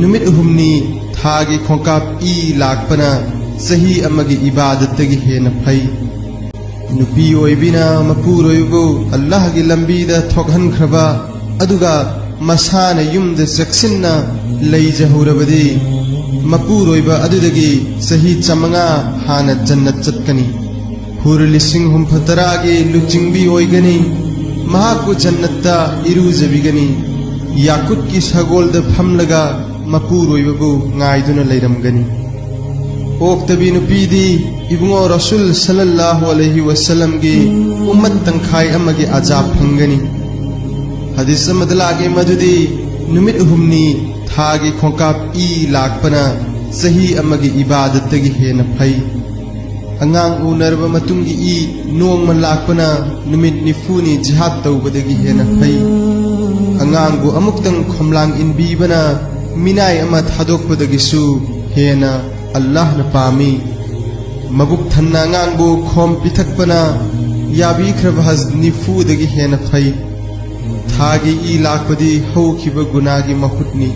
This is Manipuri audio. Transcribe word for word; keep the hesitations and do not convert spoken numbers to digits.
ꯅꯨꯃꯤꯠ ꯑꯍꯨꯝꯅꯤ ꯊꯥꯒꯤ ꯈꯣꯡꯀꯥꯞ ꯏ ꯂꯥꯛꯄꯅ ꯆꯍꯤ ꯑꯃꯒꯤ ꯏꯕꯥꯗꯠꯇꯒꯤ ꯍꯦꯟꯅ ꯐꯩ꯫ ꯅꯨꯄꯤ ꯑꯣꯏꯕꯤꯅ ꯃꯄꯨꯔꯣꯏꯕꯕꯨ ꯑꯜꯂꯥꯍꯒꯤ ꯂꯝꯕꯤꯗ ꯊꯣꯛꯍꯟꯈ꯭ꯔꯕ ꯑꯗꯨꯒ ꯃꯁꯥꯅ ꯌꯨꯝꯗ ꯆꯦꯛꯁꯤꯟꯅ ꯂꯩꯖꯍꯧꯔꯕꯗꯤ, ꯃꯄꯨꯔꯣꯏꯕ ꯑꯗꯨꯗꯒꯤ ꯆꯍꯤ ꯆꯥꯃꯉꯥ ꯍꯥꯟꯅ ꯖꯟꯅꯠ ꯆꯠꯀꯅꯤ꯫ ꯍꯨꯔ ꯂꯤꯁꯤꯡ ꯍꯨꯝꯐꯨꯇꯔꯥꯒꯤ ꯂꯨꯆꯤꯡꯕꯤ ꯑꯣꯏꯒꯅꯤ꯫ ꯃꯍꯥꯛꯄꯨ ꯖꯟꯅꯠꯇ ꯏꯔꯨꯖꯕꯤꯒꯅꯤ꯫ ꯌꯥꯀꯨꯠꯀꯤ ꯁꯒꯣꯜꯗ ꯐꯝꯂꯒ ꯃꯄꯨꯔꯣꯏꯕꯕꯨ ꯉꯥꯏꯗꯨꯅ ꯂꯩꯔꯝꯒꯅꯤ꯫ ꯑꯣꯛꯇꯕꯤ ꯅꯨꯄꯤꯗꯤ ꯏꯕꯨꯡꯉꯣ ꯔꯁꯨꯜ ꯁꯜꯂꯜꯂꯥꯍꯨ ꯑꯂꯩꯍꯤ ꯋꯁꯜꯂꯝꯒꯤ ꯎꯝꯃꯠ ꯇꯪꯈꯥꯏ ꯑꯃꯒꯤ ꯑꯖꯥꯕ ꯐꯪꯒꯅꯤ꯫ ꯍꯗꯤꯁ ꯑꯃꯗ ꯂꯥꯛꯏ ꯃꯗꯨꯗꯤ ꯅꯨꯃꯤꯠ ꯑꯍꯨꯝꯅꯤ ꯊꯥꯒꯤ ꯈꯣꯡꯀꯥꯞ ꯏ ꯂꯥꯛꯄꯅ ꯆꯍꯤ ꯑꯃꯒꯤ ꯏꯕꯥꯗꯠꯇꯒꯤ ꯍꯦꯟꯅ ꯐꯩ꯫ ꯑꯉꯥꯡ ꯎꯅꯔꯕ ꯃꯇꯨꯡꯒꯤ ꯏ ꯅꯣꯡꯃ ꯂꯥꯛꯄꯅ ꯅꯨꯃꯤꯠ ꯅꯤꯐꯨꯅꯤ ꯖꯤꯍꯥꯗ ꯇꯧꯕꯗꯒꯤ ꯍꯦꯟꯅ ꯐꯩ꯫ ꯑꯉꯥꯡꯕꯨ ꯑꯃꯨꯛꯇꯪ ꯈꯣꯝꯂꯥꯡ ꯏꯟꯕꯤꯕꯅ ꯃꯤꯅꯥꯏ ꯑꯃ ꯊꯥꯗꯣꯛꯄꯗꯒꯤꯁꯨ ꯍꯦꯟꯅ ꯑꯜꯂꯥꯍꯅ ꯄꯥꯝꯃꯤ꯫ ꯃꯕꯨꯛ ꯊꯟꯅ ꯑꯉꯥꯡꯕꯨ ꯈꯣꯝ ꯄꯤꯊꯛꯄꯅ ꯌꯥꯕꯤꯈ꯭ꯔꯕ ꯍꯖ ꯅꯤꯐꯨꯗꯒꯤ ꯍꯦꯟꯅ ꯐꯩ꯫ ꯊꯥꯒꯤ ꯏ ꯂꯥꯛꯄꯗꯤ ꯍꯧꯈꯤꯕ ꯒꯨꯅꯥꯒꯤ ꯃꯍꯨꯠꯅꯤ꯫